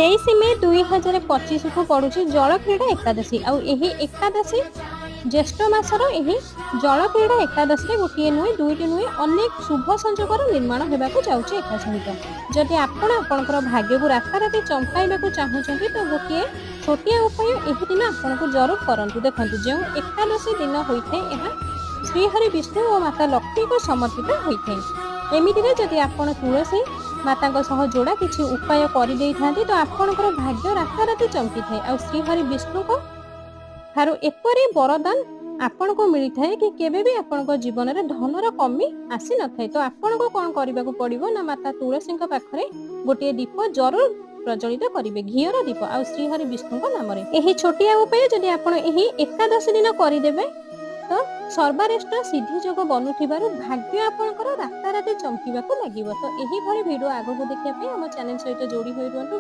23 ମେ 2025କୁ ପଡୁଛି ଜଳକ୍ରୀଡ଼ା ଏକାଦଶୀ। ଆଉ ଏହି ଏକାଦଶୀ, ଜ୍ୟେଷ୍ଠ ମାସର ଏହି ଜଳକ୍ରୀଡ଼ା ଏକାଦଶୀରେ ଗୋଟିଏ ନୁହେଁ, ଦୁଇଟି ନୁହେଁ, ଅନେକ ଶୁଭ ସଂଯୋଗର ନିର୍ମାଣ ହେବାକୁ ଯାଉଛି ଏକା ସହିତ। ଯଦି ଆପଣ ଆପଣଙ୍କର ଭାଗ୍ୟକୁ ରାତାରାତି ଚମକାଇବାକୁ ଚାହୁଁଛନ୍ତି, ତ ଗୋଟିଏ ଛୋଟିଆ ଉପାୟ ଏହି ଦିନ ଆପଣଙ୍କୁ ଜରୁର କରନ୍ତୁ। ଦେଖନ୍ତୁ, ଯେଉଁ ଏକାଦଶୀ ଦିନ ହୋଇଥାଏ, ଏହା ଶ୍ରୀହରି ବିଷ୍ଣୁ ଓ ମାତା ଲକ୍ଷ୍ମୀଙ୍କୁ ସମର୍ପିତ ହୋଇଥାଏ। ଏମିତିରେ ଯଦି ଆପଣ ତୁଳସୀ ମାତାଙ୍କ ସହ ଯୋଡ଼ା କିଛି ଉପାୟ କରିଦେଇଥାନ୍ତି, ତ ଆପଣଙ୍କର ଭାଗ୍ୟ ରାତାରାତି ଚମକିଥାଏ ଆଉ ଶ୍ରୀହରି ବିଷ୍ଣୁଙ୍କ ଠାରୁ ଏପରି ବରଦାନ ଆପଣଙ୍କୁ ମିଳିଥାଏ କି କେବେ ବି ଆପଣଙ୍କ ଜୀବନରେ ଧନର କମି ଆସିନଥାଏ। ତ ଆପଣଙ୍କୁ କଣ କରିବାକୁ ପଡିବ ନା, ମାତା ତୁଳସୀଙ୍କ ପାଖରେ ଗୋଟିଏ ଦୀପ ଜରୁର ପ୍ରଜ୍ୱଳିତ କରିବେ, ଘିଅର ଦୀପ, ଆଉ ଶ୍ରୀହରି ବିଷ୍ଣୁଙ୍କ ନାମରେ। ଏହି ଛୋଟିଆ ଉପାୟ ଯଦି ଆପଣ ଏହି ଏକାଦଶୀ ଦିନ କରିଦେବେ, ତ ସର୍ବାରିଷ୍ଟ ସିଦ୍ଧି ଯୋଗ ବନୁଥିବାରୁ ଭାଗ୍ୟ ଆପଣଙ୍କର ରାତାରାତି ଚମକିବାକୁ ଲାଗିବ। ତ ଏହିଭଳି ଭିଡିଓ ଆଗକୁ ଦେଖିବା ପାଇଁ ଆମ ଚ୍ୟାନେଲ ସହିତ ଯୋଡ଼ି ହୋଇ ରୁହନ୍ତୁ।